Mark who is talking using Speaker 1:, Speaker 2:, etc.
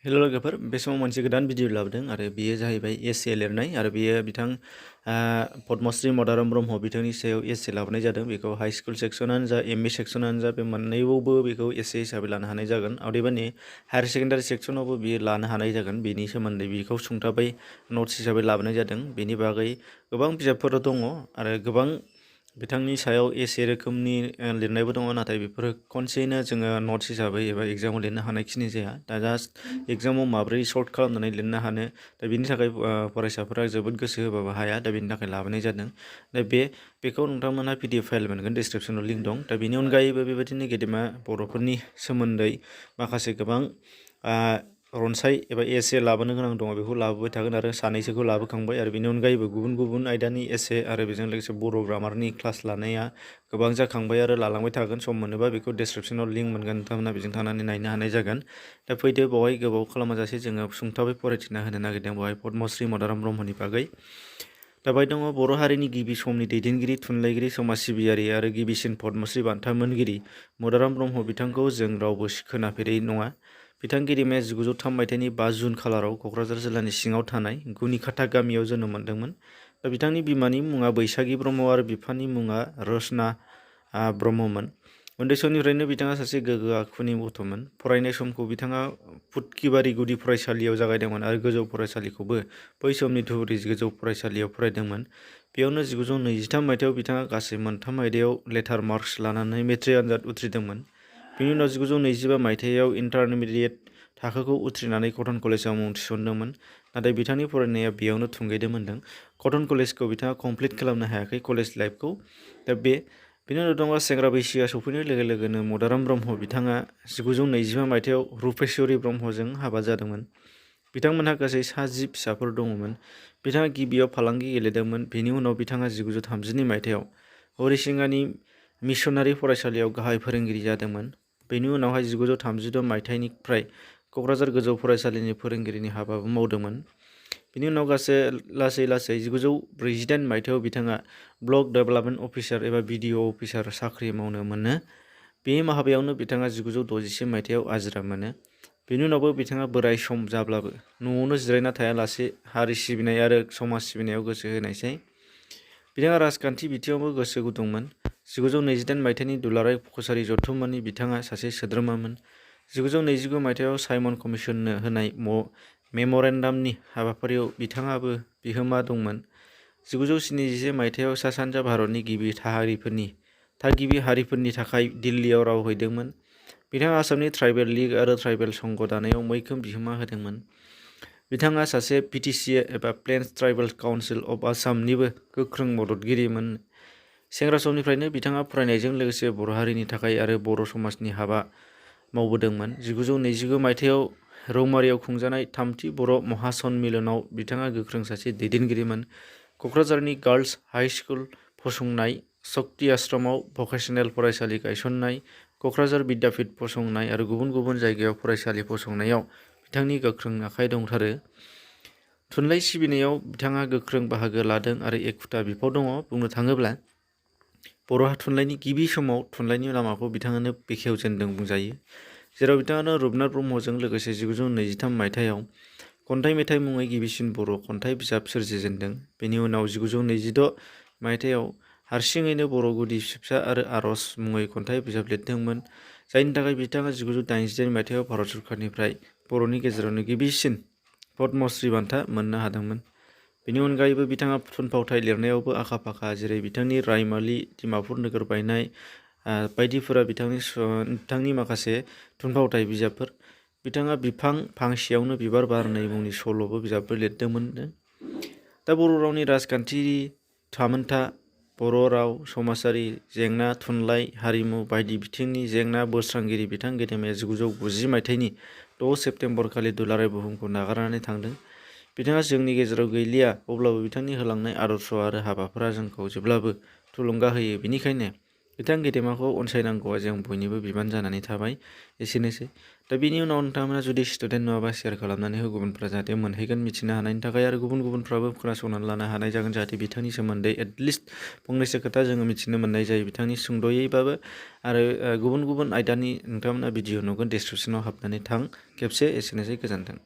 Speaker 1: हेल' लोगोफोर बे समाव मोनसे गोदान भिडिअ लाबोदों आरो बेयो जाहैबाय एसे लिरनाय आरो बेयो बिथां पद्मश्री मदाराम ब्रह्म बिथांनि सायाव एसे लाबोनाय जादों। बेखौ हाइ स्कुल सेक्सनानो जा एम इ सेक्सनानो जा बे मोननैयावबो बेखौ एसे हिसाबै लानो हानाय जागोन। अदेबानि हायार सेकेन्डारि सेक्सनावबो बियो लानो हानाय जागोन। बेनि सोमोन्दै बेखौ सुंथाबै नट्स हिसाबै लाबोनाय जादों। बेनि बागै गोबां बिजाबफोर दङ आरो गोबां बिथांनि सायाव एसे रोखोमनि लिरनायबो दङ, नाथाय बेफोरो खनसेयैनो जोङो नट्स हिसाबै एबा एग्जामाव लिरनो हानायखिनि जाया। दा जास्ट एग्जामाव माब्रै सर्ट खालामनानै लिरनो हानो, दा बेनि थाखाय फरायसाफोरा जोबोद गोसो होबाबो हाया। दा बेनि थाखाय लाबोनाय जादों। दा बेखौ नोंथांमोनहा PDF फाइल मोनगोन, डिसक्रिपसनाव लिंक दं। दा बेनि अनगायैबो बेबायदिनो गेदेमा बर'फोरनि सोमोन्दै माखासे गोबां रनसाय एबा एसे लाबोनो गोनां दङ, बेखौ लाबोबाय थागोन आरो सानैसोखौ लाबोखांबाय। आरो बेनि अनगायैबो गुबुन गुबुन आयदानि एसे आरो बेजों लोगोसे बर' ग्रामारनि क्लास लानाया गोबां जाखांबाय आरो लालांबाय थागोन। सम मोनोबा बेखौ डिसक्रिपसनाव लिंक मोनगोन, नोंथांमोना बेजों थांनानै नायनो हानाय जागोन। दा फैदो, बावहाय गोबाव खालामाजासे जोङो सुंथाबै फरायथिना होनो नागिरदों बेवहाय पद्मश्री मदाराम ब्रह्मनि बागै। दा बाहाय दङ बर' हारिनि गिबि समनि दैदेनगिरि, थुनलाइगिरि, समाज सिबियारि आरो गिबिसिन पद्मश्री बान्था मोनगिरि मदाराम ब्रह्म बिथांखौ जों रावबो खोनाफेरै नङा। बिथां गेदेमाया 1903 मायथाइनि 5 जुन खालाराव क'क्राझार जिल्लानि सिङाव थानाय गुनिखाथा गामियाव जोनोम मोन्दोंमोन। दा बिथांनि बिमानि मुङा बैसागि ब्रह्म आरो बिफानि मुङा रसना ब्रह्ममोन। उन्दै समनिफ्रायनो बिथाङा सासे गोग्गो आखुनि गथ'मोन। फरायनाय समखौ बिथाङा फुटकिबारि गुदि फरायसालियाव जागायदोंमोन आरो गोजौ फरायसालिखौबो बै समनि धुबुरी गोजौ फरायसालियाव फरायदोंमोन। बेयावनो 1923 मायथाइयाव बिथाङा गासै मोनथाम आयदायाव लेटार मार्कस लानानै मेट्रिक आनजाद उथ्रिदोंमोन। बेनि उनाव 1925 मायथाइयाव इन्टारमिडियेट थाखोखौ उथ्रिनानै कटन कलेजाव मुं थिसनदोंमोन, नाथाय बिथांनि फरायनाया बेयावनो थुंगेदो मोनदों। कटन कलेजखौ बिथाङा कमप्लिट खालामनो हायाखै, कलेज लाइफखौ। दा बेनि उनाव दङ सेंग्रा बैसोआ सफैनाय लोगो लोगोनो मदाराम ब्रह्म बिथाङा 1925 मायथाइयाव रुपेश्वरी ब्रह्मजों हाबा जादोंमोन। बिथांमोनहा गासै 10 फिसाफोर दङमोन। बिथाङा गिबियाव फालांगि गेलेदोंमोन। बेनि उनाव बिथाङा 1932 मायथाइयाव हरिसिङानि मिशनारि फरायसालियाव गाहाय फोरोंगिरि जादोंमोन। बेनि उनावहाय 1936 मायथाइनिफ्राय क'क्राझार गोजौ फरायसालिनि फोरोंगिरिनि हाबाबो मावदोंमोन। बेनि उनाव लासै 1948 मायथाइयाव बिथाङा ब्लक डेभेलपमेन्ट अफिसार एबा BDO अफिसार साख्रि मावनो मोनो। बे हाबायावनो बिथाङा 1961 मायथाइयाव आजिरा मोनो। बेनि उनावबो बिथाङा बोराय सम जाब्लाबो न'आवनो जिरायना थायालासे हारि सिबिनाय आरो समाज सिबिनायाव गोसो होनायसै। बिथाङा राजखान्थि बिथिङावबो गोसो गुदुंमोन। 1928 मायथाइनि दुलाराय कछारी जथुम्मानि बिथाङा सासे सोद्रोमामोन। 1929 मायथाइयाव साइमन कमिसननो होनाय मेम'रेन्डामनि हाबाफारियाव बिथाङाबो बिहोमा दंमोन। 1971 मायथाइयाव सा सानजा भारतनि थागिबि हारिफोरनि थाखाय दिल्लीयाव राव हैदोंमोन। बिथाङा आसामनि ट्राइबेल लीग आरो ट्राइबेल संघ दानायाव मैखोम बिहोमा होदोंमोन। बिथाङा सासे PTC एबा प्लेन्स ट्राइबेल काउन्सिल अफ आसामनिबो गोख्रों मददगिरिमोन। सेंग्रा समनिफ्रायनो बिथाङा फरायनायजों लोगोसे बर' हारिनि थाखाय आरो बर' समाजनि हाबा मावबोदोंमोन। 1929 मायथाइयाव रौमारियाव खुंजानाय थामथि बर' महासम्मेलनाव बिथाङा गोख्रों सासे दैदेनगिरिमोन। क'क्राझारनि गार्लस हाइ स्कुल फसंनाय, शक्ति आश्रमाव भकेसनेल फरायसालि गायसननाय, क'क्राझार बिद्यापीठ फसंनाय आरो गुबुन गुबुन जायगायाव फरायसालि फसंनायाव बिथांनि गोख्रों आखाइ दंथारो। थुनलाइ सिबिनायाव बिथाङा गोख्रों बाहागो लादों आरो एखुथा बिफाव दङ। बुंनो थाङोब्ला बर' थुनलाइनि गिबि समाव थुनलाइनि लामाखौ बिथाङानो बेखेवजेनदों बुंजायो, जेराव बिथाङानो रुपनाथ ब्रह्मजों लोगोसे 1923 मायथाइयाव खन्थाइ मेथाइ मुङै गिबिसिन बर' खन्थाइ बिजाब सोरजिजेनदों। बेनि उनाव 1926 मायथाइयाव हारसिङैनो बर' गुदि सिबसा आरो आरज मुङै खन्थाइ बिजाब लिरदोंमोन, जायनि थाखाय बिथाङा 1988 मायथाइयाव भारत सरकारनिफ्राय बर'नि गेजेरावनो गिबिसिन पद्मश्री बान्था मोननो हादोंमोन। बेनि अनगायैबो बिथाङा थुनफावथाय लिरनायावबो आखा फाखा, जेरै बिथांनि रायमालि, डिमापुर नोगोर बायनाय बायदिफोरा बिथांनि माखासे थुनफावथाय बिजाबफोर। बिथाङा बिफां फांसेयावनो बिबार बारनै मुंनि सल'बो बिजाबबो लिरदोंमोन। दा बर' रावनि राजखान्थियारि थामोनथा, बर' राव, समाजारि जेंना, थुनलाइ, हारिमु बायदि बिथिंनि जेंना बोस्रांगिरि बिथां गेदेमाया 1990 मायथाइनि 6 सेप्तेम्बर खालि दुलाराय बुहुमखौ नागारनानै थांदों। बिथाङा जोंनि गेजेराव गैलिया, अब्लाबो बिथांनि होलांनाय आदर्श आरो हाबाफोरा जोंखौ जेब्लाबो थुलुंगा होयो। बेनिखायनो बिथां गेदेमाखौ अनसायनांगौआ जों बयनिबो बिबान जानानै थाबाय। एसेनोसै। दा बिनि उनाव नोंथांमोना जुदि स्टुडेन्ट नङाबा शेयार खालामनानै हो गुबुनफ्रा जाहाथे मोनहैगोन मिथिनो हानायनि थाखाय आरो गुबुनफ्राबो खोनासंनानै लानो हानाय जागोन जाहाथे बिथांनि सोमोन्दै एटलिस्ट फंनैसो खोथा जोङो मिथिनो मोननाय जायो बिथांनि सुंद'यैबाबो आरो गुबुन आयदानि नोंथांमोना भिडिअ नुगोन डिसक्रिपसनाव हाबनानै थां खेबसे एसेनोसै गोजोन्थों।